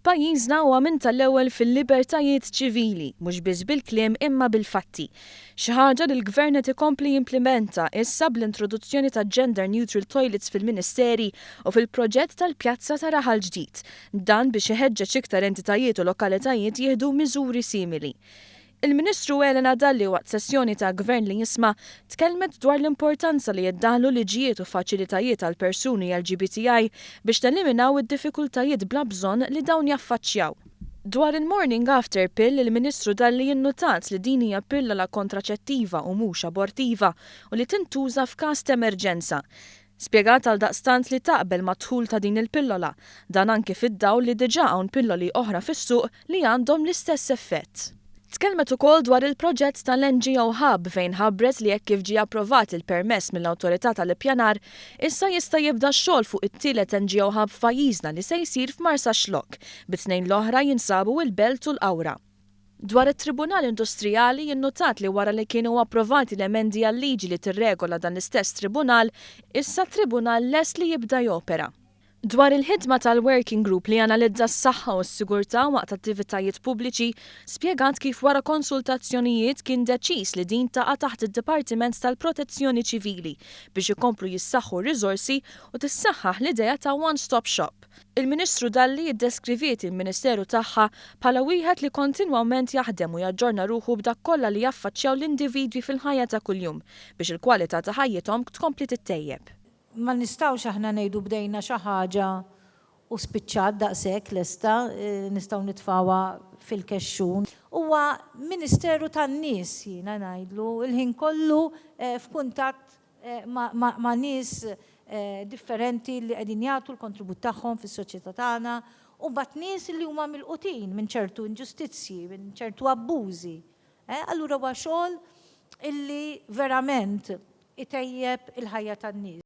Pajjiżna huwa minn tal-ewwel fil-libertajiet ċivili, mhux biss bil-kliem imma bil-fatti. Xi ħaġa li l-Gvern qed ikompli jimplimenta issa bl-introduzzjoni ta' gender neutral toilets fil-Ministeri u fil-proġett tal-Pjazza ta' Raħal Ġdid. Dan biex iħeġġeġ iktar entitajiet u lokalitajiet jieħdu miżuri simili. Il-Ministru Elena Dalli waqt sessjoni ta' Gvern li Jisma' tkellmet dwar l-importanza li jiddaħħlu liġijiet u faċilitajiet għal persuni LGBTI biex neliminaw id-diffikultajiet bla bżonn li dawn jaffaċċjaw. Dwar il-morning after pill, il-Ministru Dalli innutat li din hija pillola kontraċettiva u mhux abortiva u li tintuża f'każ t'emerġenza. Spjegat għaldaqstant li taqbel mad-dħul ta' din il-pillola, dan anki fid-dawl li diġà hawn pilloli oħra fis-suq li għandhom l-istess effett. Tkellmet ukoll dwar il-proġett tal-NGO Hub fejn ħabbret li hekk kif ġie approvat il-permess mill-Awtorità tal-Ippjanar, issa jista' jibda x-xogħol fuq it-tielet NGO Hub f'pajjiżna li se jsir f'Marsaxlokk, bit-tnejn l-oħra jinsabu il-Belt u l-Qawra. Dwar it-Tribunal Industrijali innutat li wara li kienu approvati l-emendi għal-liġi li tirregola dan l-istess tribunal, issa t-tribunal lest li jibda jopera. Dwar il-ħidma tal-Working Group li analizza s-saħħa u s-sigurtà waqt attivitajiet pubbliċi, spjegat kif wara konsultazzjonijiet kien deċiż li din taqa' taħt id-Dipartiment tal-Protezzjoni Ċivili biex ikomplu jissaħħu r-riżorsi u tissaħħaħ l-idea ta' one-stop shop. Il-Ministru Dalli iddeskriviet il-Ministeru tagħha bħala wieħed li kontinwament jaħdem u jaġġorna ruħu b'dak kollha li jaffaċċjaw l-individwi fil-ħajja ta' kuljum biex il-kwalità ta' ħajjithom tkompli tittejjeb. Ma nistgħux aħna ngħidu bdejna xi ħaġa u spiċċat daqshekk lesta, nistgħu nitfgħuha fil-kexxun. Huwa ministeru tan-nies jiena ngħidlu, il-ħin kollu f'kuntatt ma' nies differenti li qegħdin jagħtu l-kontribut tagħhom fis-soċjetà tagħna u mbagħad nies li huma milqutin minn ċertu inġustizzji, minn ċertu abbużi. Allura huwa xogħol illi verament itejjeb il-ħajja tan-nies.